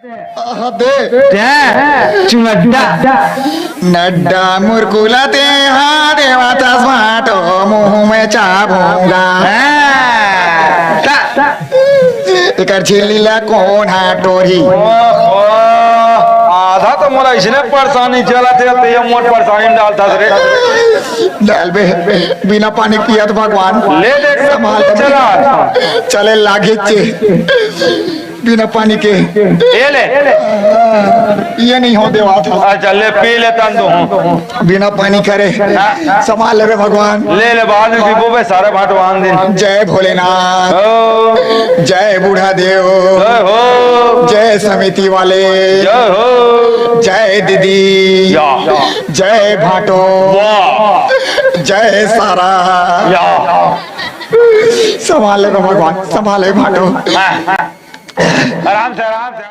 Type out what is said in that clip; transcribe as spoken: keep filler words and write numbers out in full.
आहा, दे। चुनड्डा। नड्डा मुरकुला ते हा देवा तस भांटो मुंह में चाबूंगा। हाँ। ता। एकर झिल्ली ला कोन हा टोरी? ओहो, आधा तो मोला इसने परेशानी चलत हे, ते मोर परेशानी में डालत हस रे। डाल बे, बिना पानी पियत भगवान। ले देख, संभाल बे। चला। चले लागे चे। बिना पानी के। ये ले। ये नहीं हो देवा था। अच्छा, ले पी लेता तो हूँ। बिना पानी करे। हाँ। संभाल ले बे भगवान। ले ले, बाद में पीबो बे, सारे भांटो आन दिन। जय भोलेनाथ। ओ। जय बूढ़ा देव। जय हो। जय समिति वाले। जय हो। जय दीदी। या। जय भांटो। वाह। जय सारा। या। संभाल ले बे भगवान, संभाल ले भांटो। हाँ, हाँ। आराम से, आराम से।